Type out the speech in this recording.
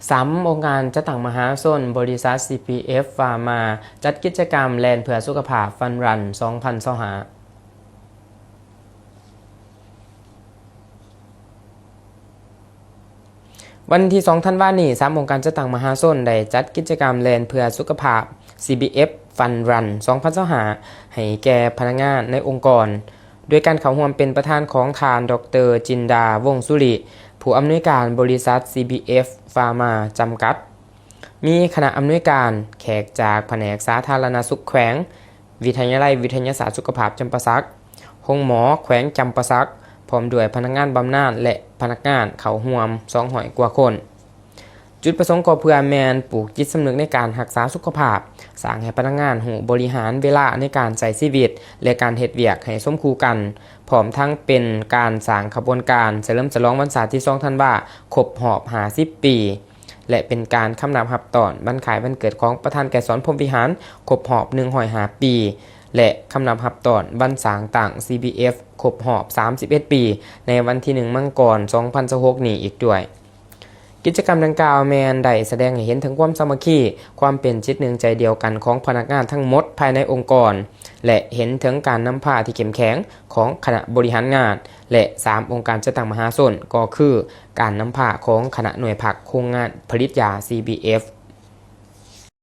ສາມ ອົງການຈັດຕັ້ງມະຫາຊົນ, ບໍລິສັດ ຊີພີເອັຟ ຟາມາ ຈັດກິດຈະກຳແລ່ນເພື່ອສຸຂະພາບ Fun Run ສອງພັນຊາວຫ້າ. ວັນທີສອງ ທັນວານີ້, ສາມ ອົງການຈັດຕັ້ງມະຫາຊົນ ໄດ້ຈັດກິດຈະກຳແລ່ນເພື່ອສຸຂະພາບ ຊີພີເອັຟ Fun Run ສອງພັນຊາວຫ້າ ໃຫ້ແກ່ພະນັກງານໃນອົງກອນ, ໂດຍການເຂົ້າຮ່ວມເປັນປະທານຂອງທ່ານ ດອກເຕີ ຈິນດາ ວົງສຸລິ, ຜູ້ອຳນວຍການບໍລິສັດ ຊີພີເອັຟ ຟາມາ ຈຳກັດ, ມີຄະນະອຳນວຍການ, ແຂກຈາກພະແນກສາທາລະນະສຸກແຂວງ, ວິທະຍາໄລວິທະຍາສາດສຸຂະພາບຈຳປາສັກ, ໂຮງໝໍແຂວງຈຳປາສັກ, ພ້ອມດ້ວຍພະນັກງານບຳນານ ແລະ ພະນັກງານເຂົ້າຮ່ວມສອງຮ້ອຍກວ່າຄົນ. ຈຸດປະສົງກໍເພື່ອແມ່ນປູກຈິດສຳນຶກໃນການຮັກສາສຸຂະພາບ, ສ້າງໃຫ້ພະນັກງານຮູ້ບໍລິຫານເວລາໃນການໃຊ້ຊີວິດ ແລະ ການເຮັດວຽກໃຫ້ສົມຄູ່ກັນ, ພ້ອມທັງເປັນການສ້າງຂະບວນການສະເຫຼີມສະຫຼອງວັນຊາດທີສອງ ທັນວາ ຄົບຮອບຫ້າສິບປີ ແລະ ເປັນການຄຳນັບຮັບຕ້ອນວັນຄ້າຍວັນເກີດຂອງປະທານໄກສອນ ພົມວິຫານ ຄົບຮອບໜຶ່ງຮ້ອຍຫ້າປີ ແລະ ຄຳນັບຮັບຕ້ອນວັນສ້າງຕັ້ງ ຊີພີເອັຟ ຄົບຮອບສາມສິບເອັດປີ ໃນວັນທີໜຶ່ງ ມັງກອນ ສອງພັນຊາວຫົກນີ້ອີກດ້ວຍ. ກິດຈະກຳດັ່ງກ່າວແມ່ນໄດ້ສະແດງໃຫ້ເຫັນເຖິງຄວາມສາມັກຄີ, ຄວາມເປັນຈິດໜຶ່ງໃຈດຽວກັນຂອງພະນັກງານທັງໝົດພາຍໃນອົງກອນ ແລະ ເຫັນເຖິງການນຳພາທີ່ເຂັ້ມແຂງຂອງຄະນະບໍລິຫານງານ ແລະ ສາມ ອົງການຈັດຕັ້ງມະຫາຊົນ ກໍຄືການນຳພາຂອງຄະນະໜ່ວຍພັກໂຄງງານຜະລິດຢາ ຊີພີເອັຟ